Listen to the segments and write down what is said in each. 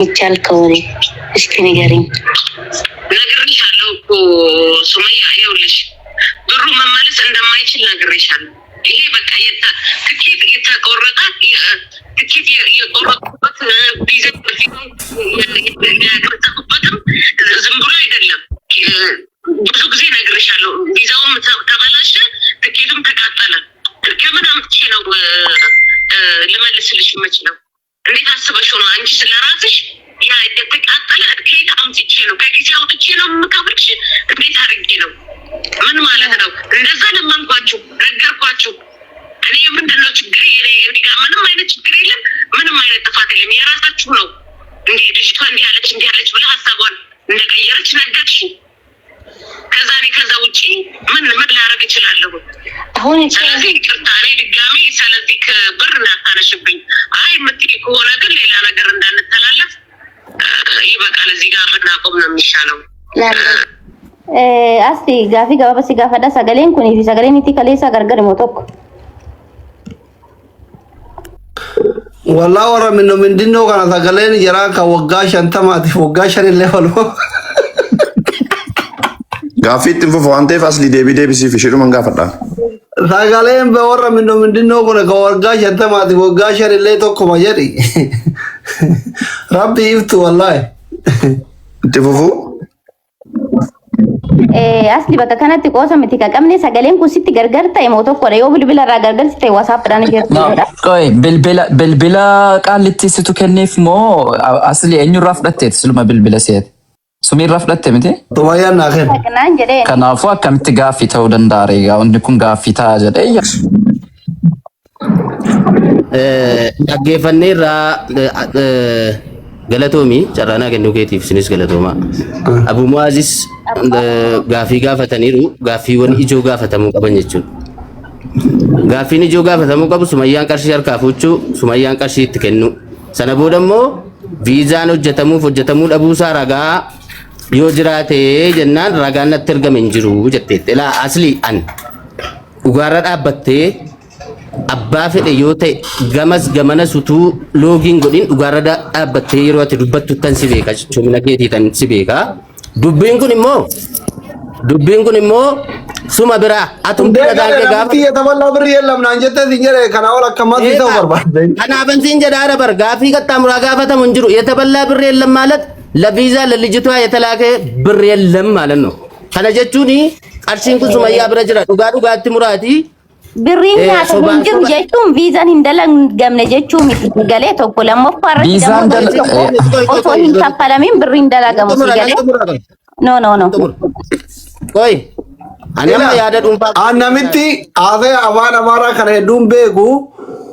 የሚቻል ከሆነ እስኪ ንገሪኝ። ነግሬሻለሁ እኮ ሱመያ፣ ይኸውልሽ ብሩ መመለስ እንደማይችል ነግሬሻለሁ። ይሄ በቃ ትኬት የተቆረጠ፣ ትኬት የቆረጡበት፣ ቪዛ ያቀረጠፉበትም ዝም ብሎ አይደለም። ብዙ ጊዜ ነግሬሻለሁ። ቪዛውም ተበላሸ፣ ትኬቱም ተቃጠለ። ከምን አምጥቼ ነው ልመልስልሽ የምችለው? እንዴት አስበሽ ነው አንቺ ስለራስሽ ያ የተቃጠለ ከየት አምጥቼ ነው፣ ከጊዜ አውጥቼ ነው የምከፍልሽ? እንዴት አድርጌ ነው? ምን ማለት ነው? እንደዛ ለመንኳችሁ፣ ነገርኳችሁ። እኔ ምንድን ነው ችግሬ? እኔ ጋር ምንም አይነት ችግር የለም፣ ምንም አይነት ጥፋት የለም። የራሳችሁ ነው። እንዲህ ልጅቷ እንዲህ አለች እንዲህ አለች ብላ ሀሳቧን እንደቀየረች ነገርሽ። ከዛ እኔ ከዛ ውጪ ምን ምን ላደርግ እችላለሁ? አሁን ስለዚህ ይቅርታ፣ እኔ ድጋሜ ስለዚህ ብር እንዳታነሽብኝ። አይ የምትይ ከሆነ ግን ሌላ ነገር እንዳንተላለፍ ይበቃል። እዚህ ጋር ብናቆም ነው የሚሻለው። Asti gaafii gabaabaa si gaafadha. Sagaleen kunii fi sagaleen itti kaleessaa gargar moo tokko? Walaa warra minno mindinnoo kana sagaleen jaraa kan waggaa 50tiif waggaa 5 illee falmu. Gaaffii itti fufu waan ta'eef asli deebii deebisiif isheedhuman gaafadha. Sagaleen warra minno mindinnoo kun kan waggaa 50tiif waggaa 5 illee tokkuma jedhi. Rabbi iftu wallaahi. Itti fufu. Asli bakka kanatti qoosa miti kan qabne, sagaleen kun sitti gargar ta'e moo tokkodha? Yoo bilbila irraa gargar si ta'e WhatsAppidhaan No, ishee qoy, bilbila bilbila qaallitti situ kenneef moo asli eenyurraa fudhatteeti siluma bilbila seet? Sumiirraa fudhatte miti? Sumayyaan naa kenna. Naan jedhee. Kanaafuu akkamitti gaaffii ta'uu danda'a reegaa, wanni kun gaaffii ta'a jedhee. Dhaggeeffanneerraa, galatoomi, carraanaa kennuu keetiif isinis galatoomaa. Abu Mu'aazis gaaffii gaafataniiru, gaaffiiwwan ijoo gaafatamuu qaban jechuudha. Gaaffiin ijoo gaafatamuu qabu Sumayyaan qarshii harkaa fuuchuu, Sumayyaan qarshii itti kennu. Sana booda immoo viizaan hojjetamuuf hojjetamuu dhabuusaa ragaa yoo jiraate jennaan, ragaan natti ergame hin jiru jetteetti. Ilaa asli, an dhugaarra dhaabbattee abbaa fedhe yoo ta'e gamas gamanas utuu loogiin godhin dhugaarra dhaabbattee yeroo ati dubbattu tan si beeka, jechuun keetii tan si beeka. Dubbiin kun immoo suma biraa atumti Hundee mataan galee kee gaafa namitti የተበላ ብር የለም naan jettee sin jedhe, kana ol akkamatti ta'u barbaadde. Kanaafan siin jedhaara bar, gaafii qaxxaamuraa gaafatamu hin jiru. የተበላ ብር የለም ማለት ለቪዛ ለልጅቷ የተላከ ብር የለም ማለት ነው። Kana jechuun qarshiin kun Sumayyaa bira jira. Dhugaa dhugaatti muraati. Birriin nyaatamu Sobaan hin jiru soba. jechuun viizaan hin dalagamne jechuu miti. Galee tokko lammaffaa irratti Viizaan dammoo tokko osoo hin kaffalamin birriin dalagamu si galee. No, no, no. Qoy. Ani amma yaada dhuunfaa. Aan namitti haasa'e afaan Amaaraa kana hedduun beeku,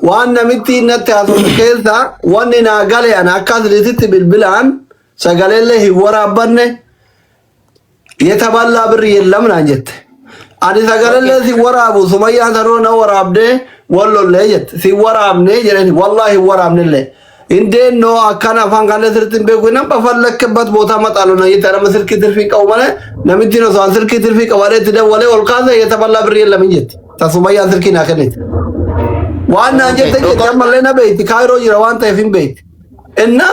waan namitti natti haasa'u keessa wanni naa gale, ana akka asliititti bilbilaan sagaleellee hin waraabbanne, የተበላ ብር የለም naan jette. Ani sagalallee si waraabu, Sumayyaan sanuu na waraabdee wallollee jette. Si waraabne jedhani, wallaahi hin waraabnellee. እንዴት ነው akkana afaan kana sirriitti hin beeku, nan በፈለክበት ቦታ እመጣለሁ ነው jette. Nama silkii tirfii qabu malee namitti osoo an silkii tirfii qabadhee itti dawwalee ol kaase የተበላ ብር የለም hin jette. Ta Sumayyaan silkii naa kennite. Waan naan jette jette, ammallee na beekti, Kaayiroo jira waan ta'eef hin beekti. Inna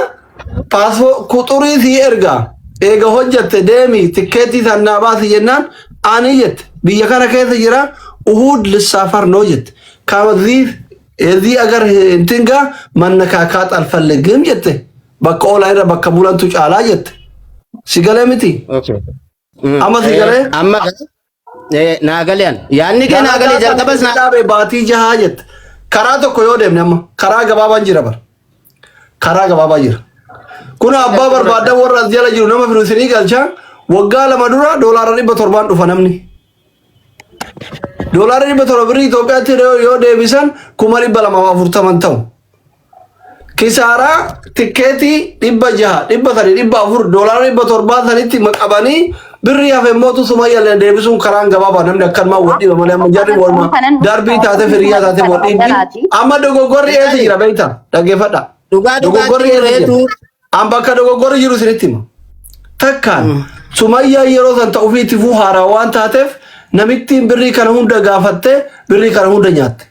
paaspoor kuxurii sii ergaa eega hojjatte deemi, tikkeetii san naa baasi jennaan, ani jette biyya kana keessa jira, እሁድ ልሳፈር ነው jette. ከዚህ የዚህ አገር እንትን ጋር መነካካት አልፈልግም jette. Bakka oolaa irra bakka bulantu caalaa jette. Si galee miti? Amma si galee? Amma naa galee, yaadni kee naa galee, jalqabas naa Dhaabe baatii 6 jette. Karaa tokko yoo deemne, amma karaa gabaabaan jira bar. Karaa gabaabaa jira. Kun abbaa barbaadan warra as jala jiru nama fidu isinii galcha. Waggaa 2 dura doolaara 700n dhufa namni. Doolaara 700 birrii Itoophiyaatti yoo deebisan 240,000 ta'u. Kisaaraa tikkeetii 600, 300, 400, doolaara 700 sanitti qabanii birrii hafe mootu Sumayyaallee deebisuun karaan gabaabaa. Namni akkanumaa wal dhiiba malee, amma jarri walma darbii taate, firiyyaa taate wal dhiibdi. Amma dogoggorri eessa jira beektaa? Dhaggeeffadha. Dhugaa Dogoggorri dhugaatti eessa jira? reetu. An bakka dogoggorri jiru isinitti hima. Takkaan Sumayyaa yeroo san ta'uu fi itti haaraa waan taateef namittiin birrii kana hunda gaafattee birrii kana hunda nyaatte.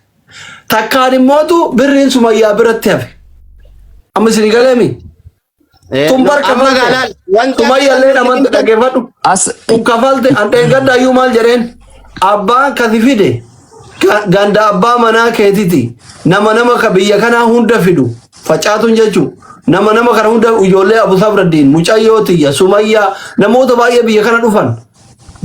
Takkaan immootu birriin Sumayyaa biratti hafe. Amma isin galeemi? Tun bar Amma kafalte. gaalaan wanta Sumayyaallee namatti dhaggeeffadhu. As Tun kafalte an dheengadda iyyuu maal jedheen abbaan kasi fide ganda abbaa manaa keetiti nama nama ka biyya kanaa hunda fidu facaatuun jechuun nama nama kana hunda ijoollee Abu Sabraddiin mucayyoo tiyya Sumayyaa namoota baay'ee biyya kana dhufan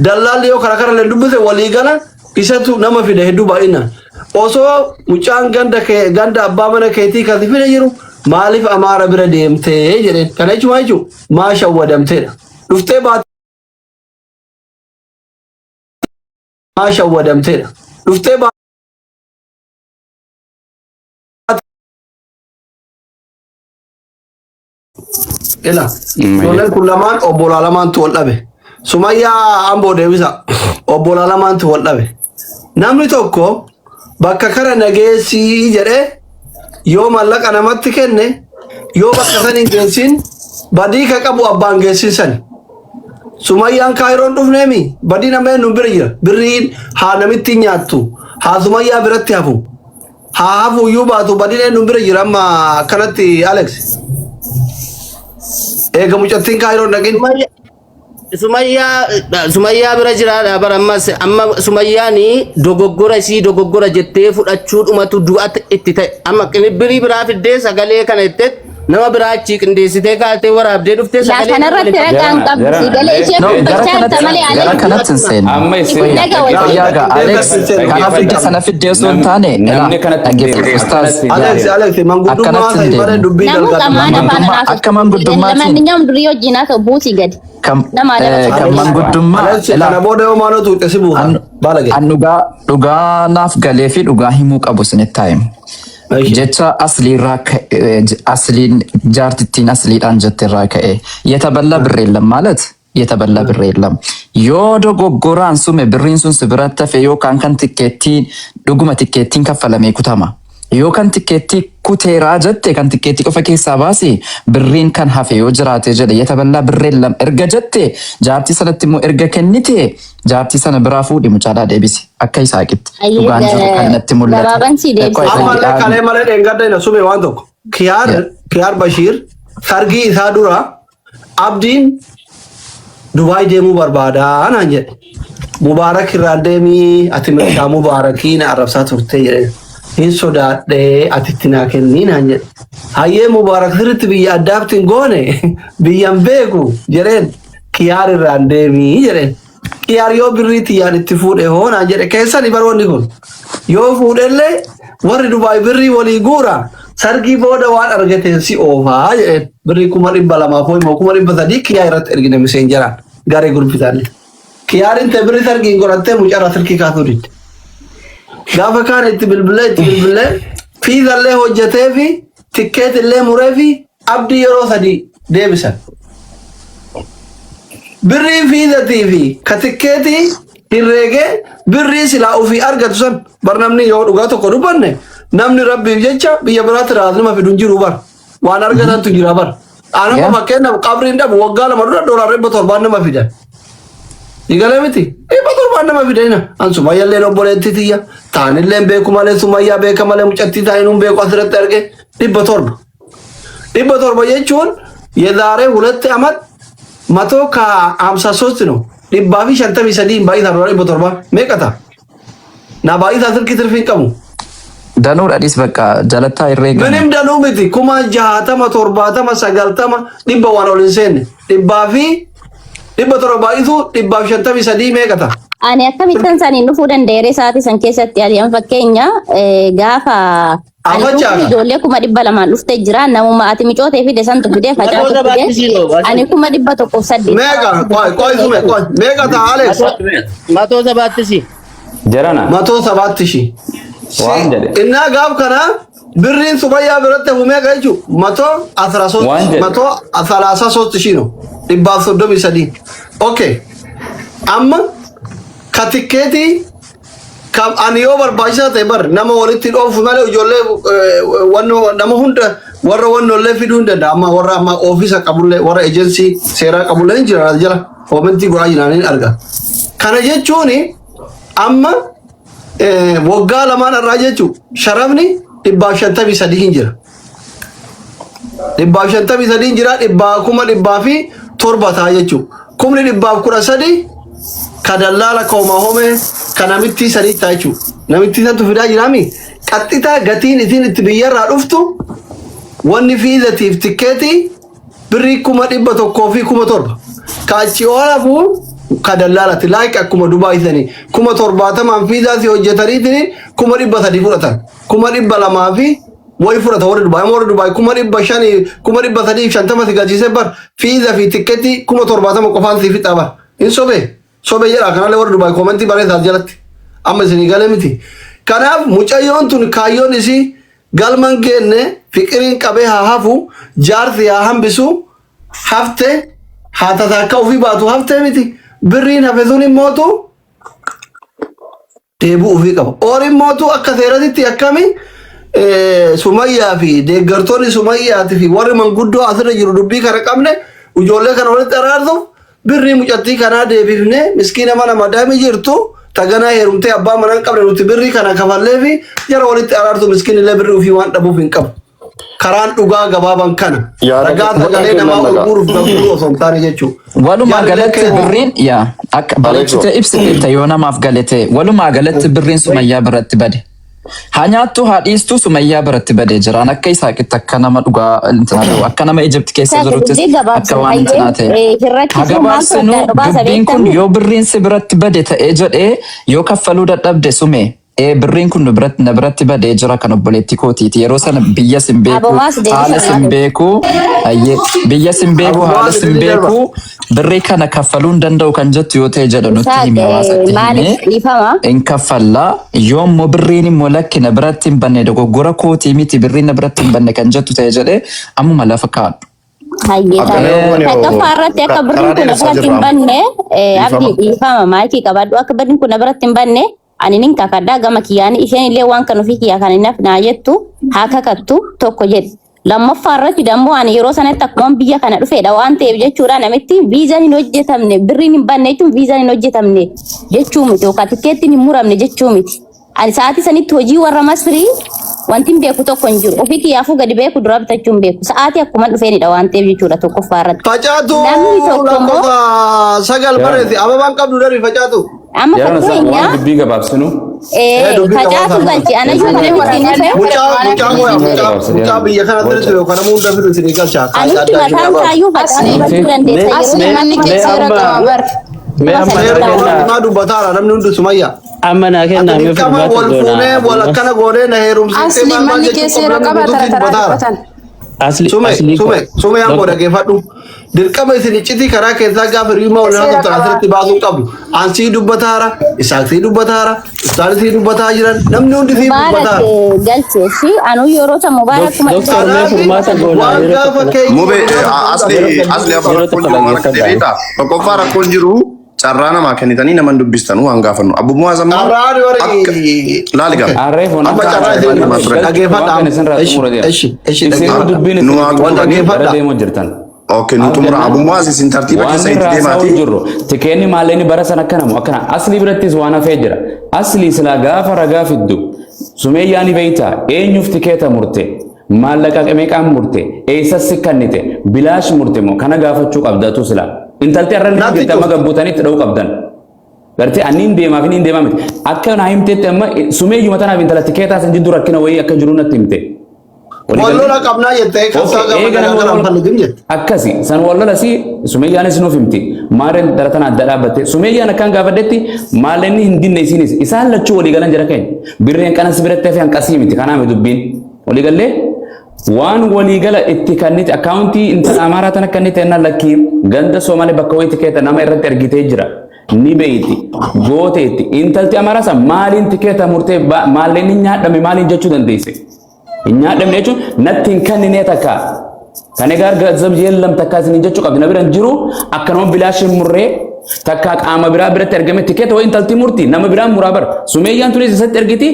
dallaalli yoo kara kara illee dubbise walii gala isatu nama fida hedduu baay'inaan osoo mucaan ganda kee ganda abbaa mana keetii kasi fide jiru maaliif Amaara bira deemtee jedheen. Kana jechuun maal jechuun maa shawwadamteedha. Dhuftee baatee maa shawwadamteedha. Dhuftee baatee Ila ijoolleen kun lamaan obbolaa lamaantu wal dhabe. Sumayyaa Amboo deebisa. Obbolaa lamaantu wal dhabe. Namni tokko bakka kana nageessii jedhee yoo mallaqa namatti kenne yoo bakka san hin geessin badii ka qabu abbaan geessin sani. Sumayyaan kaayiroon dhufneemi badii nama eenyu bira jira. Birriin haa namitti nyaattu haa Sumayyaa biratti hafu. Haa hafu iyyuu baatu badiin eenyu bira jira amma akkanatti Alex. Eega mucattiin kaayiroon dhaqin. Sumayyaa Sumayyaa bira jiraadha bara ammas amma Sumayyaan dogoggora isii dogoggora jettee fudhachuu dhumatu du'a itti ta'e amma qinibbirii biraa fiddee sagalee kana itti nama biraa achii qindeessitee kaatee waraabdee dhuftee Laa sagalee kanarratti ragaan qabdu Jarana, si galee ishee No, gara dubbachaa jirta kanatti malee gara Alex. kanatti hin seenne. Amma isin Kun naga wal Fayyaa gaa Alex kana fidde sana fidde osoo hin taane ilaa Namni kanatti hin dhaggeeffadhu deemu. ustaaz. Alex Alex manguddummaa Akkanatti hin ta'e malee deemu. dubbii Namuu dalgaa qamaan afaan Manguddummaa haasoftu. akka manguddummaatti Lamanninyam durii wajjin haasa'u buusii gadi. kan Nama adaba kan qabu. manguddummaa Alex ilaa kana booda yoo maaloo tuuqe si buufa. an Baalage. an dhugaa dhugaa naaf galee fi dhugaa himuu qabu isinitti haa himu. Jecha asliirraa ka'e asliin jaartittiin asliidhaan jetterraa ka'e የተበላ ብር የለም ማለት የተበላ ብር የለም yoo dogoggoraan sume birriin sun si biratti hafe yookaan kan tikkeettiin dhuguma tikkeettiin kaffalamee kutama. Yoo kan tikkeettii kuteeraa jette kan tikkeettii qofa keessaa baasi birriin kan hafe yoo jiraate jedhe የተበላ ብር የለም erga jette jaartii sanatti immoo erga kennite jaartii sana biraa fuudhi mucaadhaa deebisi akka Isaaqitti Ayyee, dhugaan jiru kan natti mul'ate. Gabaaban si deebisa. Qoy, Ammallee kalee malee dheengadda hin sume waan tokko. Kiyaar Kiyaar Bashiir sargii isaa dura Abdiin Dubaay deemuu barbaadaa naan jedhe. Mubaarak irraan deemii ati meeshaa Mubaarakii na arrabsaa turte jedhe. Hin sodaadhee ati itti naa kennii naan jedhe. Hayyee Mubaarak sirriitti biyya addaabti hin goone biyyan beeku jedheen Kiyaar irraan deemii jedheen. Kiyaar yoo birrii tiyyaan itti fuudhe hoo naan jedhe keessani bar wanni kun. Yoo fuudhellee warri Dubaay birrii walii guura sargii booda waan argateen si oofaa jedheen. Birrii 200,000 hoo immoo 300,000 Kiyaa irratti ergine miseenjaraan garee gurbisaanii. Kiyaarin ta'e birrii sargiin godhattee mucarraa silkii kaasuu didde. Gaafa kaan itti bilbilee itti bilbilee fiizallee hojjetee fi tikkeet illee muree fi abdii yeroo sadii deebisan. Birrii fiizatii fi ka tikkeetii herreegee birrii silaa ofii argatu san bar namni yoo dhugaa tokko dubbanne namni rabbiif jecha biyya biraatti raas nama fidu hin jiru bar waan argatantu jira bar. Anama fakkeenyaaf qabriin dhabu waggaa 2 dura $700 nama fidan. Digalee miti 700 nama fidan. An Sumayyalleen obboleettii tiyya taanilleen beeku malee Sumayyaa beeka malee mucattii taaniin beeku asirratti arge 700. 700 jechuun የዛሬ ሁለት ዓመት መቶ ከሀምሳ ሶስት ነው። dhibbaa fi shantamii sadii baay'isaa dura 700 meeqa ta'a? Na baay'isaa silkii tirfii hin qabu. Danuudha dhis bakka jalattaa herreega. ምንም danuu miti 60,000 70 90 dhibba waan ol hin seenne dhibbaa fi 700 baay'isuu 153 meeqa ta'a? Ani akkamittan saniin dhufuu danda'eere sa'aatii san keessatti ani an fakkeenya gaafa ani Afachaa. dhufu ijoollee 200,000 dhuftee jira namuma ati micootee fide santu fide facaatu fide ani 108,000. Meeqa? Qoy qoy sume qoy meeqa ta'a Alex? መቶ ሰባት ሺህ Jarana. መቶ ሰባት ሺህ. Waan jedhe. Innaa gaaf kana birriin Sumayyaa biratti hafu meeqa jechuun መቶ አስራ ሶስት Waan jedhe. 133,000 ነው. 133. Okay. Amma ka tikkeetii kam ani yoo barbaachisaa ta'e bar nama walitti dhoofu malee ijoollee wannoo nama hunda warra wannollee fiduu hin danda'a. Amma warra amma oofisa qabullee warra ejensii seeraa qabullee hin jira jala koomentii godhaa jiraniin arga. Kana jechuun amma waggaa lamaan irraa jechuun sharafni 153 hin jira. 153 jira, dhibbaa 107,000 ta'a jechuudha. 113,000 ka dallaala koomaa home ka namittii sadii ta'a jechuudha. Namittii santu fidaa jiraami. Qaxxitaa gatiin isiin itti biyyarraa dhuftu wanni fiizatiif tikkeetii birrii 107,000. Ka achi oolafu ka dallaalati like akkuma Dubaay sanii 70,000 fiizaa si hojjetaniitiin 300,000 fudhatan. 200,000 fi wayi fudhata warri Dubaay. Amma warri Dubaay 500,000, 350,000 si galchiisee bar fiiza fi tikkeetii 70,000 qofaan si fixa bar. Hin sobee. Sobee jedha kanallee warri Dubaay comment barreessaa jalatti. Amma isinii galee miti. Kanaaf mucayyoon tun kaayyoon isii galman geenne, fiqiriin qabee haa hafu, jaarsi haa hambisu, hafte haa tasaakka ofii baatu haftee miti. Birriin hafe sun immootu deebi'uu ofii qaba. Ooriin mootu akka seeratitti akkami Sumayyaa fi deeggartoonni Sumayyaatii fi warri manguddoo asirra jiru dubbii kana qabne ijoollee kana walitti araarsuuf birrii mucattii kanaa deebifne, miskiina mana madaamii jirtu taganaa heerumtee abbaa manaa hin qabne, nuti birrii kana kafallee fi jara walitti araarsu, miskiin illee birrii ofii waan dhabuuf hin qabu. Karaan dhugaa gabaaban kana. Yaada Ragaa sagalee namaa ol guuruuf gurguruu osoo hin taane jechuudha. Walumaa Jarri galatti birriin yaa akka bareechitee ibsiteetta yoo namaaf galete, walumaa galatti birriin Sumayyaa biratti bade. Haa nyaattu haa dhiistu, Sumayyaa biratti badee jiraan akka Isaaqitti, akka nama dhugaa intinaa ta'u, akka nama Ijipti keessa Isaaq jiruttis dubbii akka gabaabsinu waan intinaa hayyee ta'e. Haa hirrakkisuu maaltu gabaabsinu addaan nu baasa dubbiin kun beektamii? yoo birriin si biratti bade ta'ee jedhee yoo kaffaluu dadhabde sume birriin kun nu biratti na biratti badee jira, kan obboleettii kootiiti, yeroo sana biyya sin beeku Abomaas deebisa haala sin laatu. beeku, hayyee biyya sin beeku haala Abumaas sin ni darba. beeku, birrii kana kaffaluu hin danda'u kan jettu yoo ta'e jedha nutti Isaaq himi, hawaasatti maaliif himee dhiifama? hin kaffallaa. Yoo immoo birriin immoo lakki na biratti hin banne, dogoggora kootii miti, birriin na biratti hin banne kan jettu ta'e jedhee ammuma lafa kaa'adhu. Hayyee Akkana taate. yoo goone Takkaffaa irratti akka birriin karaa kun na dheeressaa biratti hin jirra. banne, Dhiifama. Abdii, dhiifama, maayikii qabadhu, akka birriin kun na biratti hin banne ani nin kakadhaa gama kiyyaani, isheen illee waan kan ofii kiyyaa kan hin hafnaa jettu haa kakattu tokko jedhe. Lammaffaa irratti dammoo ani yeroo sanatti akkuma biyya kana dhufeedha waan ta'eef jechuudha, namitti viizaan hin hojjetamne, birriin hin banne jechuun viizaan hin hojjetamne jechuu miti yookaan tikkeettiin hin muramne jechuu miti. Ani sa'aatii sanitti hojii warra Masrii wanti hin beeku tokko hin jiru. Ofii kiyyaafuu gadi beeku dura bitachuu hin beeku. Sa'aatii akkuma dhufeenidha waan ta'eef jechuudha tokkoffaa irratti. Facaatu Namni tokko immoo lakkoofsa 9 barreessi. Ababaan qabdu darbi facaatu. Amma Jarana waan fakkeenya dubbii gabaabsinu. Dubbii facaatu gabaabsaa. galchi anayyuu kana ittiin dhufe Mucaa mucaa mooyaa Dubbii mucaa gabaabsa mucaa jarana. biyya kana sirriitti yookaan namuu hunda fidu isinii galcha. Anutti mataan isaayyuu facaatu galchuu dandeessa yeroo Asli sana manni akkuma kee seera qaba bar. Mee amma Seera naa qaba kennaa. himaa dubbataara namni hundi Sumayya. Amma naa kennaa, Ati mee dirqama furmaata wal fuunee goona. wal akkana goonee na heerumsiistee Asli maal maal manni kee jechuun seera qabdu qaba namni tara guutuutti taraa dubbataara. dubbatan. Asli Sume asli sume sume yaa koo Doktor. dhaggeeffadhu. Dirqama isin iccitii karaa keessaa gaafa hiriyummaa wal Seera haasoftan qaba. asirratti baasuu qabdu. Ansii dubbataara, Isaaq sii dubbataara, Isaan sii dubbataa jiran, namni hundi sii Mubaarak dubbataara. Galchee fi anuu yeroo san Mubaarak kuma Doktor, mee Kanaaf furmaata goona waan yeroo gaafa tokko. keenya Mube wal haasoftan asli asli amma Yeroo rakkoon tokko jiru maal akka ta'e dhaggeeffadhaa. beektaa? Tokkoffaa rakkoon jiru carraa namaa kennitanii nama hin dubbistanu waan gaafannu. Abbu Muwaaz ammoo Carraan akka warri laali Okay. gaafa. Arree foon Amma akka carraa isin Himaa ture. dhaggeeffadha. waan kana isinirraa Ishi xumura deema. ishi ishi Isin dhaggeeffadha. dubbiin Nu isin haa itti Wal xumuranii. gara dhaggeeffadha. deemuu jirtan. Okay, nu xumura. Abbu Muwaaz isin tartiiba Waan keessa itti irraa haasa'uu deemaati. jirru tikeenni maallaqni bara sana akkanamu akkana asli birattis waan hafee jira. Asli silaa gaafa ragaa fiddu Sumeeyyaa ni beeyta, eenyuuf tikeeta murte, maallaqa meeqaan murte, eessas si kannite, bilaash murte moo, kana gaafachuu qabdatu silaa. Intalti har'a illee Natti jirti amma cufte. gabbuutanii itti dha'uu qabdan. Gartee anniin deemaaf inni hin deemaa miti. Akka naa himteetti amma sumeeyyuma tanaaf intala tikeetaa san jidduu rakkina wayii akka jiru natti himte. Walii Wal galee? lola qabnaa jettee qabsaa Okay, gaafa eega nama nagaa wal kana fallutin jette. Akkasi san wal lola si Sumeeyyaanis nuuf himti. Maareen dhala tana adda dhaabbatte. Sumeeyyaan akkaan gaafadhetti maallaqni hin dinne isinis isaan lachuu walii galan jira keenya. Birreen qanas biratti hafe hanqasii miti kanaami dubbiin. Walii gallee waan walii gala itti kannite akkaawuntii intala Amaaraa tana kannite ennaa lakkii ganda Soomalee bakka wayiitti keetta nama irratti ergitee jira. Ni beeyti gooteetti intalti Amaaraa san maaliin tikeeta murtee maallaqni nyaadhame maaliin jechuu dandeesse. Hin nyaadhamne jechuun natti hin kenninee takka. Kan egaa gazab yeellam takka isin jechuu qabdi na bira hin jiru akkanuma bilaash hin murree takka qaama biraa biratti argame tikeeta wayi intalti murti nama biraan muraa bara. Sumeeyyaan tunis isatti ergiti,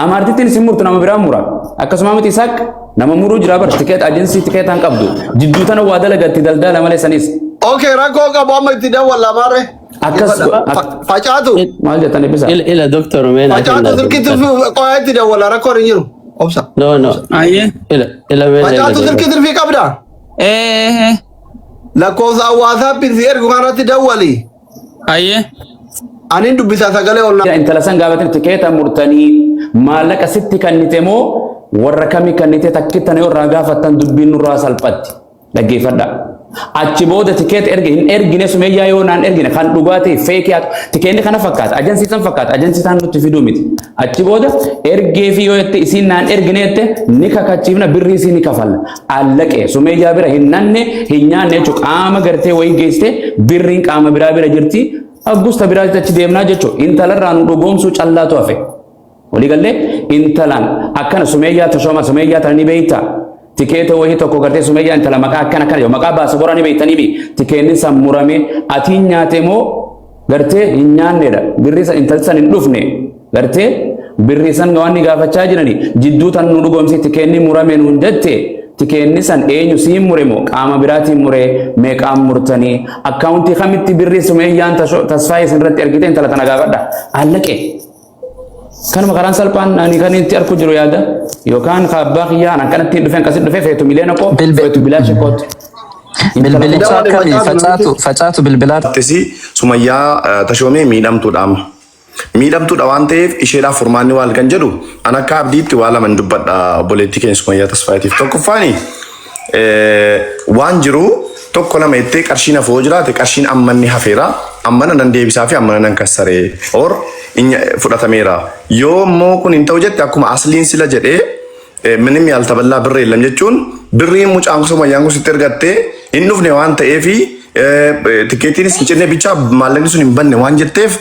Amaartittiin isin murtu nama biraan mura. Akkasuma miti Isaaq nama muruu jira bara, tikeeta ajeensii tikeetaan qabdu. Jidduu tana waa dalagatti daldala malee sanis. Okay, rakkoo qabu amma itti dawwalla maarree. Akkas Facaatu. Maal jettan eebbisa? Ila ila doktor, mee naa Facaatu kennaa. silkitti qoyaa itti dawwalla, rakkoon hin jiru. Obsa. No, no. Ayyee. Ila ila mee Facaatu silkii tirfii qabda. Ee. Lakkoofsa WhatsAppiin si ergu kanatti dawwali. Ayyee. Anin dubbisa sagalee ol Intala san gaafatin, tikeeta murtanii maallaqa sitti kennite moo warra kamii kennite, takkittan yoo irraa gaafattan dubbiin nurraa salphatti. Dhaggeeffadha. Achi booda tikeeta erge hin ergine, Sumeeyyaa yoo naan ergine kan dhugaa ta'e fake haa, tikeenni kana fakkaata, ajansii san fakkaata, ajansii isaan nutti fiduu miti. Achi booda ergee fi yoo jette, isiin naan ergine jette, ni kakachiifna, birrii isii ni kafalla. Allaqee Sumeeyyaa bira hin nanne, hin nyaanne jechuudha. Qaama gartee wayii geessite, birriin qaama biraa bira jirti. Aggusta biraatti achi deemnaa jechuudha. Intalarraa nu dhugoomsuu callaatu hafe. Waliigallee intalaan akkana Sumeeyyaa Tashooma, Sumeeyyaa tana ni beeyta. Tikeeta wayii tokko gartee Sumeeyyaa intala maqaa akkana akkana yoo maqaa baase bora ni beeytanii bi. Tikeenni san murame, atiin nyaate moo gartee hin nyaannedha. Birrii san intalli san hin dhufne, gartee birrii san waan ni gaafachaa jirani jidduu tan nu dhugoomsi. Tikeenni murame nuun jette, tikeenni san eenyu siin mure moo qaama biraatiin mure, meeqaan murtanii, akkaawuntii kamitti birrii Sumeeyyaan Tasfaayee isin irratti ergite, intala tana gaafadha. Allaqe. Kanuma karaan salphaan ani kan itti arku jiru yaada yookaan ka abbaa kiyyaan akkanatti hin dhufeen akkasitti dhufee feetu miliyoona koo feetu bilaasha kootu. Bilbilicha akkamii? Facaatu, facaatu bilbilaa. Tisi Sumayyaa Tashoomee miidhamtuudha amma. Miidhamtuudha waan ta'eef isheedhaaf furmaanni waal kan jedhu an akka abdiitti waa lama dubbadha obboleettii keenya Sumayyaa Tasfaayiitiif. Tokkoffaani, waan jiru tokko lama jettee qarshiin hafoo jiraate, qarshiin ammanni hafeera, ammana nan deebisaa fi ammana nan kassaree or fudhatameera. Yoo immoo kun hin ta'u jette, akkuma asliin sila jedhee, ምንም ያልተበላ ብር የለም jechuun, birriin mucaan Sumayyaan kun sitti ergattee hin dhufne waan ta'eefi, tikeettiinis hin cinne, bicha maallaqni sun hin banne waan jetteef,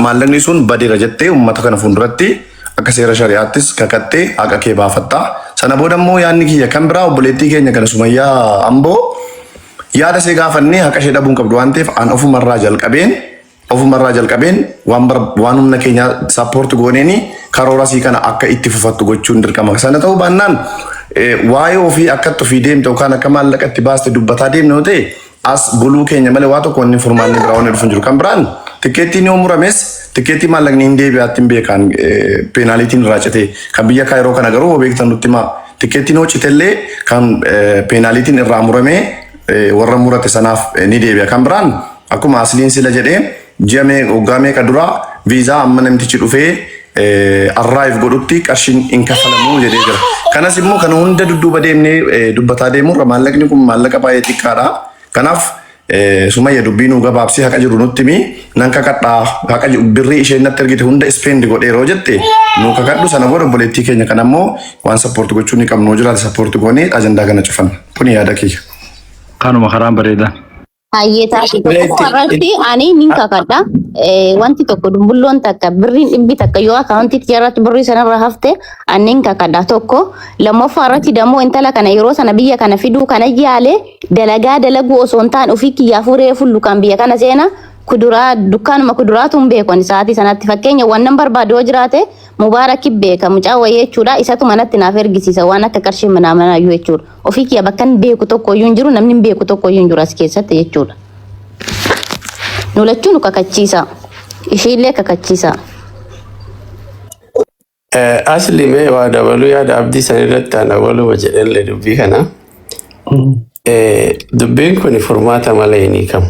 maallaqni sun badeera jettee uummata kana fuulduratti akka seera shari'aattis kakattee haqa kee baafatta. Sana booda immoo yaadni kiyya kan biraa, obboleettii keenya kana Sumayyaa Amboo yaada ishee gaafannee haqa ishee dhabuun qabdu waan ta'eef, an ofumarraa jalqabeen waan humna keenya support gooneeni karoora sii kana akka itti fufattu gochuun dirqama. Sana ta'uu baannaan waa'ee ofii akkatti ofii deemte yookaan akka maallaqa itti baaste dubbataa deemne yoo ta'e, as buluu keenya malee waa tokko wanni furmaanni biraa wanni dhufu hin jiru. Kan biraan tikkeettiin yoo murames, tikkeettii maallaqni hin deebi'aatti hin beekan, peenaalitiin irraa cite. Kan biyya Kaayiroo kana garuu beektan nutti himaa. Tikkeettiin yoo citellee kan peenaalitiin irraa muramee warra murate sanaaf ni deebi'a. Kan biraan akkuma asliin sila jedhee, ji'a mee waggaa meeqa dura viizaa amma namtichi dhufee arrive godhutti qarshiin hin kafalamuu jedhee jira. Kanas immoo kana hunda dudduuba deemnee dubbataa deemurra maallaqni kun maallaqa baay'ee xiqqaadha. Kanaaf Sumayya, dubbii nuu gabaabsii, haqa jiru nutti himi, nan kakadhaa, haqa birrii isheen natti ergite hunda spend godheeroo jette nuu kakadhu. Sana booda obboleettii keenya kana immoo waan support gochuu ni qabnu jiraate support goonee ajandaa kana cufanna. Kuni yaada kiyya. Kanuma karaan bareedaa. Hayyee taate, tokko irratti ani nin kakadha. Wanti tokko dumbulloon takka, birriin dhibbi takka yoo akaawuntii irratti birrii sanarra hafte, ani nin kakadha tokko. Lammaffaa irratti dammoo intala kana yeroo sana biyya kana fiduu kana yaale, dalagaa dalaguu osoo hin taane, ofii kiyyaafuu reefu lukaan biyya kana seena, kuduraa dukkaanuma kuduraatu hin beeku ani sa'aatii sanatti. Fakkeenya waan nan barbaadu yoo jiraate, Mubaarakki beeka, mucaa wayii jechuudha, isatu manatti naaf ergisiisa waan akka qarshii manaa manaayyuu jechuudha. Ofii kiyya bakka hin beeku tokko iyyuu hin jiru, namni hin beeku tokko iyyuu hin jiru as keessatti jechuudha. Nu lachuu nu kakachiisa. Ishiillee kakachiisa. Asli, mee waa dabaluu yaada abdii san irratti ana waluma jedhellee dubbii kana. Dubbiin kun furmaata malee hin hiikamu.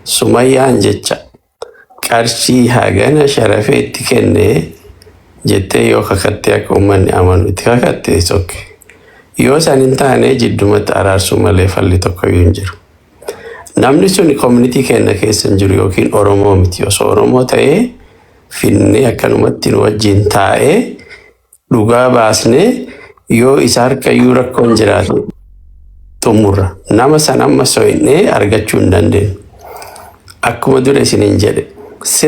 Sumayyaan jecha qarshii hagana sharafee itti kennee jettee yoo kakattee, akka uummanni amanu itti kakatte, sokke. Yoo san hin taane, jiddumatti araarsuu malee falli tokko iyyuu hin jiru. Namni sun community keenya keessa hin jiru yookiin Oromoo miti. Osoo Oromoo ta'ee finnee akkanumatti nu wajjin taa'ee dhugaa baasnee, yoo isa harkayyuu rakkoon jiraate xumurra. Nama san amma so'innee argachuu hin dandeenyu. Akkuma dura isiniin jedhe.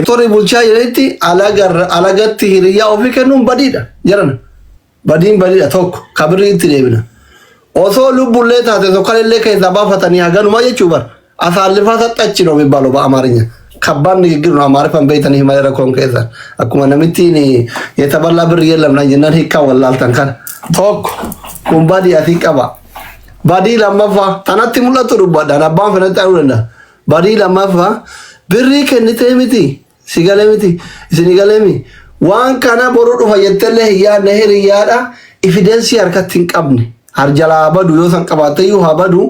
Torii bulchaa jedhetti alagatti hiriyyaa ofii kennuun badiidha jedhan. Badiin badiidha, tokko kabirrii itti deebina. Osoo lubbullee taate tokkollee keessaa baafatanii haganuma jechuu bar አሳልፋ ሰጠች ነው የሚባለው በአማርኛ። ከባድ ንግግር ነው። አማርኛን beektanii malee rakkoon keessa akkuma namittiin የተበላ ብር የለም na jennaan hiikkaa wallaaltan kana. Tokko kun badii asii qaba. Badii lammaffaa tanatti mul'atu dubbadhaan abbaan fedhatti ta'uu danda'a. Badii lammaffaa, birrii kennitee miti, si galee miti, isin galee mi, waan kana boru dhufa jettellee hin yaadne, hiriyyaadha. Evidence harkatti hin qabne. Harjalaa badu yoo san qabaatte iyyuu haa badu,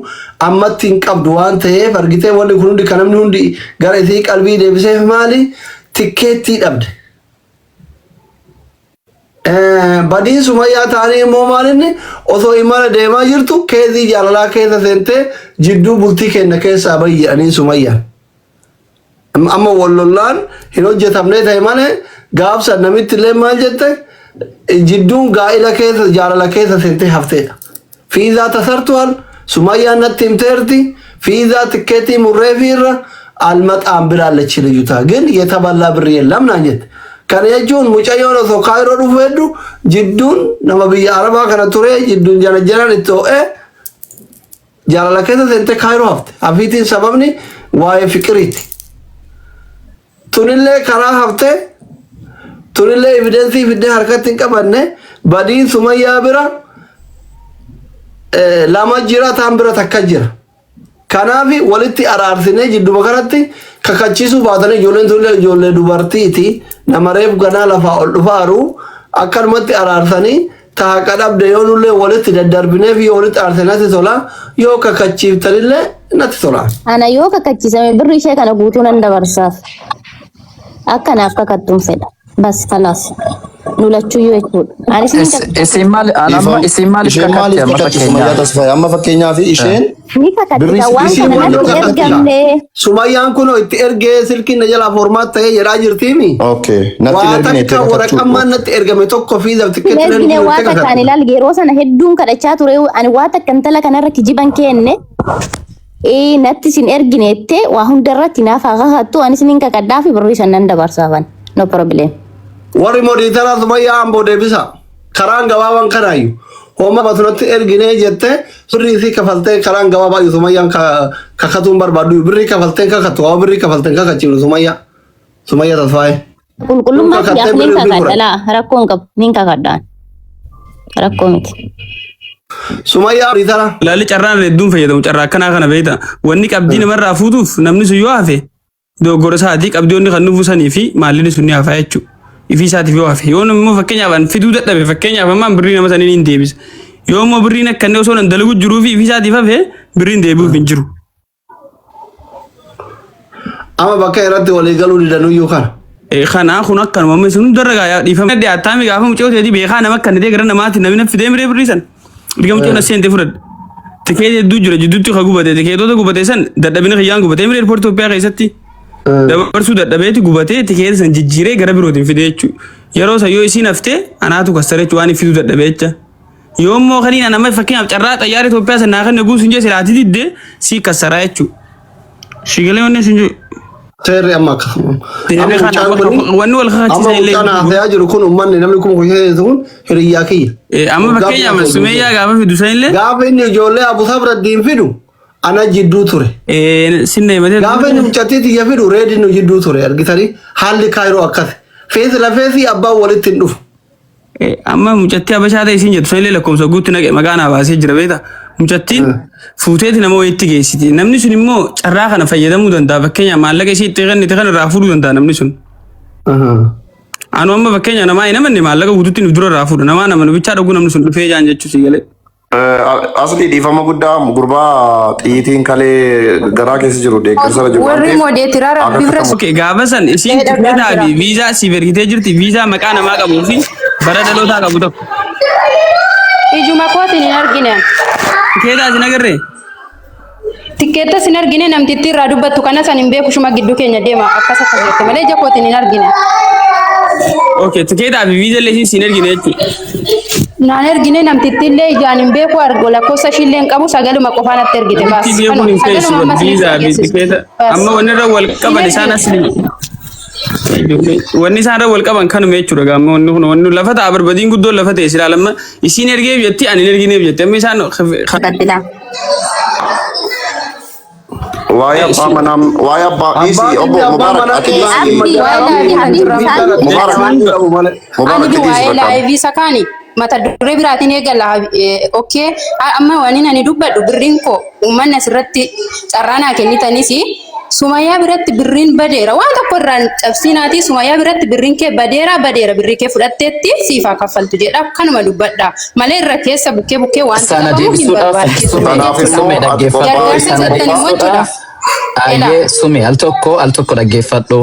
ammatti hin qabdu waan ta'eef, argitee, wanni kun hundi kan namni hundi gara isii qalbii deebiseef maali? Tikkeettii dhabde. Badiin Sumayyaa ta'anii immoo maalinni osoo imala deemaa jirtu keezii jaalalaa keessa seentee jidduu bultii keenya keessaa bayi jedhanii Sumayyaan. Amma wal lollaan hin hojjetamne ta'e malee gaafsan namitti illee maal jette, jidduun gaa'ila keessa jaalala keessa seentee hafteedha. Fiizaa tasartuwal Sumayyaan natti himteerti, fiizaa tikkeetii murreefiirra አልመጣም ብላለች ልጅቷ፣ ግን የተበላ ብር የለም naan jette. Kana jechuun mucayyoon osoo Kaayiroo dhufu heddu jidduun nama biyya Arabaa kana ture, jidduun jala jalaan itti ho'ee jaalala keessa seentee Kaayiroo hafte. Hafiitiin sababni waa'ee fiqiriiti. Tunillee karaa haftee, tunillee evidence fiddee harkatti hin qabanne. Badiin Sumayyaa bira lama jira, taan bira takka jira. Kanaaf walitti araarsinee jidduma kanatti kakachiisuu baatanii, ijoolleen tunillee ijoollee dubartiiti, nama reef ganaa lafaa ol dhufaaru, akkanumatti araarsanii tahaqa dhabde yoo nullee walitti daddarbineef yoo walitti araarsee natti tola, yoo kakachiiftanillee natti tola. Ana yoo kakachiisame birri ishee kana guutuu nan dabarsaaf. Akkanaaf kakattuun fedha. Bas kalaas. Nu lachuyyuu jechuudha. Anis ni Isin maal amma isin maaliif Isheen kakatti maaliif amma kakatti Sumayyaa fakkeenyaaf? Tasfaayee? Amma fakkeenyaaf isheen Ni kakatti birrii waan Isiin kana waan natti kakatti. ergamne. Sumayyaan kun itti ergee silkiin na jalaa format ta'ee jedhaa jirtiimi. Okay, natti Waa hin ergine itti takka kakachuu. waraqammaan natti ergame tokko fi Hin ergine waa takka. Ani ilaal, yeroo sana hedduun kadhachaa ture, ani waa takka intala kanarra kijiban kenne. Ee, natti sin ergine jettee waa hundarratti naaf haa kakattu, anis nin kakadhaa fi birrii san nan dabarsaafan. No problem. Warri moderator Sumayyaa Amboo deebisa. Karaan gabaabaan kanaayyuu. Hooma batunatti erginee jette, birrii isii kafaltee, karaan gabaabaa Sumayyaan kakatuun barbaaddu, birrii kafaltee kakattu, waa birrii kafaltee kakachiifnu Sumayyaa. Sumayyaa Tasfaayee. Qulqullummaa Kakattee kiyyaaf nin birrii ofii kakadha fudhate. laa, rakkoo hin qabu, nin kakadhaan. Rakkoo miti. Sumayyaa moderator. Ilaalli carraan hedduun fayyadamu carraa akkanaa kana beekta. Wanni qabdii namarraa fuutuuf namni sun yoo hafe dogoggora isaatii, qabdiyoonni kan nufu sanii fi maallini sun ni hafa jechuudha. Ifii isaatiif yoo hafe. Yoo immoo fakkeenyaaf an fiduu dadhabe, fakkeenyaaf ammaan birrii nama sanii hin deebisa. Yoo immoo birriin akka inni osoo nan dalagu jiruu fi ifii isaatiif hafe, birriin deebi'uuf hin jiru. Amma bakka irratti walii galuu didanuyyuu kana. Kanaa kun akkanuma amma isin hundarra gaa dhiifama. Dhiyaattaami gaafa mucayoo ta'eeti beekaa nama akka inni gara namaatti namni na fidee miree birrii san. Erga mucayoon as seentee fudhadhe. Tikeetii hedduu jira jidduutti ka gubate, tikeetota gubate san dadhabina kiyyaan gubatee miree airport Itoophiyaa keessatti dabarsuu dadhabeeti gubatee, tikeeta san jijjiiree gara birootiin fidee jechuudha. Yeroo san yoo isiin haftee anaatu kassare jechuudha, waan fiduu dadhabee jecha. Yoo immoo kaniin ana amma fakkeenyaaf carraa xayyaara Itoophiyaa san naa kan guutuu hin jee silaatii diddee sii kassaraa jechuudha. Shigalee wanni isin jiru. Seerri amma akkasuma. Seerri Amma kana mucaan kun wanni wal amma kakachiisan illee mucaan haasayaa jiru kun, uummanni namni 10,000 kun hiriyyaa kiyya. Amma Waggaa fakkeenyaaf 10,000 Sumeeyyaa gaafa fidu san illee Gaafa inni ijoollee Abu Sabraddiin fidu ana jidduu ture. Sinna himatee Gaafa inni mucattii tiyya fidu reedi nu jidduu ture, argitanii, haalli Kaayiroo akkas. Feesi lafeesii abbaan walitti hin dhufu. Amma mucattii Habashaa ta'e isiin jettu sanillee lakkoofsa guutti naqe, maqaa naa baasee jira beektaa. Mucattiin fuuteeti nama wayiitti geessiti. Namni sun immoo carraa kana fayyadamuu danda'a. Fakkeenyaaf maallaqa isii itti kennite kana irraa fuudhuu danda'a namni sun. Anu amma fakkeenya namaa hin amanne, maallaqa guututti nuuf dura irraa fuudha. Namaa nama bichaa dhuguu namni sun dhufee jaan jechuu si galee. Asli dhiifama guddaa, gurbaa xiyyitiin kalee garaa keessa jiru deeggarsa irra jiru waan Warri ta'eef moodeetiraa akka rabbi bira kakamu. Okay, gaafa san isiin tikeetaa fi viizaa siif ergitee jirti. Viizaa maqaa namaa qabuu fi bara dhalootaa qabu tokko. Ijuma kootiin hin argine. Tikeetaa isin agarree? Tikkeettas hin argine, namtittii irraa dubbattu kanas ani hin beeku, shuma gidduu keenya deema akkas akkas jette malee ija kootiin hin argine. Okay, tikeetaa fi viizaa illee isiin siin ergine jechuudha. Naan ergine, namtittii illee ijaan hin beeku, argo lakkoofsa ishii illee hin qabu, sagaluma qofaa natti ergite baas. Wanti beekuun hin feesu Sagaluma ammas ni viizaa fi dhageessisu. tikeeta. Baas. Amma wanni irra wal qaban isaan asli. Wanni isaan irra wal qaban kanuma jechuudha gaamma, wanni kun wanni lafa ta'a, barbadiin guddoon lafa ta'e silaa lamma isiin ergeef jetti, ani hin ergineef jetti, amma isaan Qaxxilaa. Waa'ee abbaa manaa, waa'ee abbaa dhiisii, obbo Abbaan abbaa Mubaarak manaa ati dhiisii. Abdi waa'ee live kan dura Mubaarak malee. Mubaarak Ani ati dhiisii waa'ee bakka. live isa kaani mata duree biraatiin eegala. Okay, amma waan ani dubbadhu, birriin koo uummanni asirratti carraa naa kennitanis Sumayyaa biratti birriin badeera. Waan tokko irraan cabsiinaati. Sumayyaa biratti birriin kee badeera, badeera, birrii kee fudhatteetti siif haa kaffaltu jedha. Kanuma dubbadha. Malee irra keessa bukkee bukkee waan Sana qabamu hin deebisuudhaaf barbaachisu Kanaaf jechuudha. immoo Sume ati dhaggeeffadhu. qophaa'ii. Gargaarsa Sana jettan immoo jechuudha. deebisuudhaaf Ayyee, Sume, al tokko dhaggeeffadhu.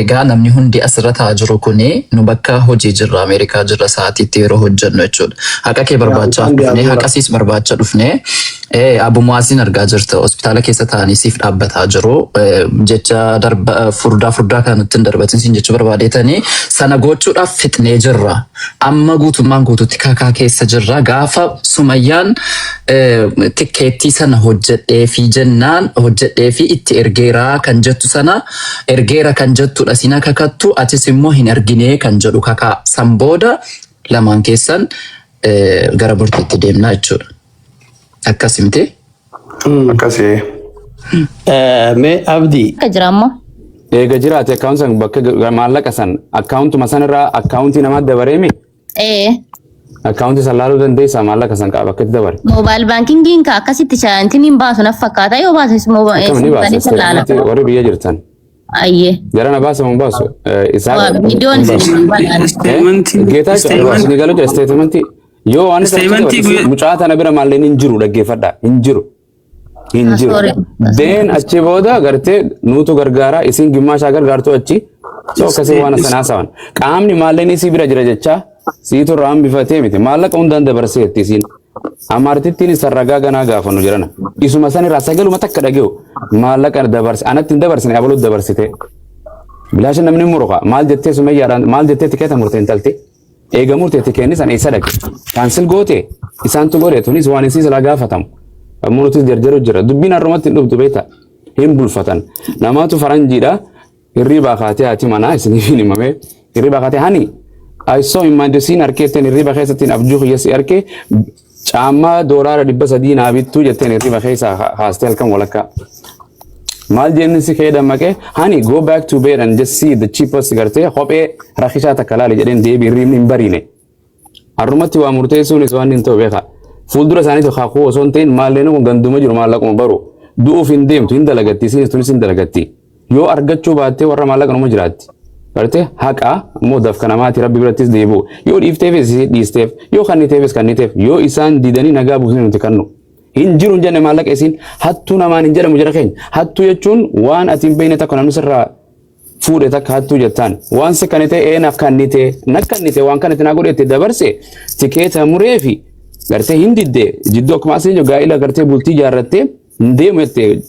Egaa namni hundi asirra taa'aa jiru kuni nu bakka hojii jirra, Ameerikaa jirra, sa'aatiitti yeroo hojjennu jechuudha. Haqa kee barbaachaaf dhufne, haqa siis barbaacha dhufne. Abu Mu'aaziin argaa jirta, hospitaala keessa taa'anii siif dhaabbataa jiru. Jecha darba furdaa furdaa kan nutti hin darbatin siin jechuu barbaadeetanii sana gochuudhaaf fixnee jirra. Amma guutummaan guutuutti kakaa keessa jirra. Gaafa Sumayyaan tikkeettii sana hojjedhee fi jennaan hojjedhee fi itti ergeeraa kan jettu sana, ergeera kan jettudha sina kakattu, atis immoo hin erginee kan jedhu kakaa. San booda lamaan keessan gara murtiitti deemnaa jechuudha. Akkas miti? Akkasii. Mee Abdii. Akka jira ammoo. Eega jiraate akkaawunti san bakka maallaqa san akkaawuntuma sanirraa akkaawuntii namaa dabareemi. Ee. Akkaawuntii san laaluu dandeessaa, maallaqa san qaba bakka itti dabare. Mobile bankingiin ka akkasitti shaantiin hin baasu naf fakkaata, yoo baases Akkam ni baasa laala. Statementii warri biyya jirtan. Ayyee. Jarana baasa moo baasu? Isaan. Viidiyoon isin banaan. Statementii. Geetaa ni galu jira statementii. Yoo waan isa Statementii mucaa tana bira maalleen hin jiru, dhaggeeffadha, hin jiru. Hin jiru. Sorry. Deen achi booda gartee nuutu gargaara, isin gimmaashaa gargaartu achi. So akkasii waan sana haasawan. Qaamni maalleen isii bira jira jecha siitu irraa hambifatee miti. Maallaqa hundaan dabarseetti isiin. Amaartittiin isa ragaa ganaa gaafannu jirana. Isuma san irraa sagaluma takka dhage'u maallaqa dabarse anatti hin dabarsine, abaluut dabarsite. Bilaasha namni muruqa maal jettee Sumayyaadhaan maal jettee tikeeta murtee intalti. Eega murtee tikeenni san eessa dhaqe? Cancel goote, isaantu godhe, tunis waan isii silaa gaafatamu. Ammoo nutis jarjaru jira. Dubbiin har'umatti hin dhuftu beekta. Hin bulfatan. Namaatu faranjiidha. Hirribaa kaatee haati manaa isiniif hin himame. Hirribaa kaatee, "Honey, I saw in my dream," arkeetteen hirriba keessattiin abjuu kiyya si arke, caammaa $300 naa bittuu jetteen hirriba keessaa haastee halkan walakkaa. Maal jeenni si kee dammaqee, "Honey, go back to bed and just see the cheapest," gartee kophee rakishaa takka laali jedheen, deebi hirribni hin bariine. Har'umatti waa murteessuunis waan hin ta'u beeka. Fuuldura isaaniitu kakuu osoo hin ta'in maalleen kun ganduma jiru maallaquma baru. Du'uuf hin deemtu, hin dalagatti, isinis tunis hin dalagatti. Yoo argachuu baattee warra maallaqa numa jiraatti. Gartee haqa immoo dafka namaati, rabbi birattis deebi'u. Yoo dhiifteefis dhiisteef, yoo kanniteefis kanniteef, yoo isaan didanii nagaa buusanii nuti kannu. Hin jiru hin jenne maallaqa isiin, hattuu namaan hin jedhamu jira keenya. Hattuu jechuun waan ati hin beekne takka namni sirraa fuudhe takka hattuu jettaan. Waan si kannite, ee naaf kannite, na kannite, waan kanatti naa godhe itti dabarse tikeeta muree fi gartee hin didde jidduu akkuma asii jiru gaa'ila gartee bultii ijaarrattee hin deemu jettee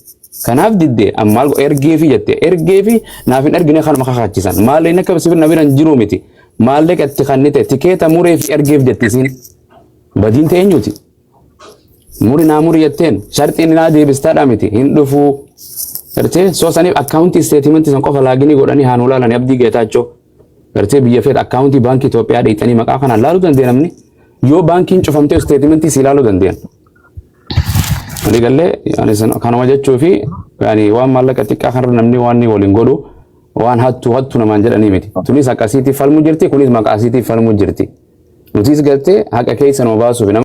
kanaaf didde, ammaal ergeefi jette, ergeefi naaf hin ergine, kanuma kakaachisan. Maalleen akka sibir na bira hin jiru miti, maallaqa itti kannite tikeeta muree fi ergeef jette isiin, badiin ta'e eenyuti? Muri naa muri jetteen sharxiin naa deebistaadha miti, hin dhufuu. Gartee soo saniif akkaawuntii statementii san qofa login godhanii haa nuu laalanii, Abdii Geetaachoo. Gartee biyya feet akkaawuntii baankii Itoophiyaa dheeyxanii maqaa kanaan laaluu dandeenya namni. Yoo baankiin cufamtee statementii si ilaaluu dandeenya. Walii gallee kanuma jechuu fi yani waan maallaqa xiqqaa kanarra namni waan inni waliin godhu waan hattuu hattuu namaan jedhanii miti. Tunis akkasiitiif falmuu jirti, kunis maqaa asiitiif falmuu jirti. Nutis gartee haqa keessa nama baasuuf nama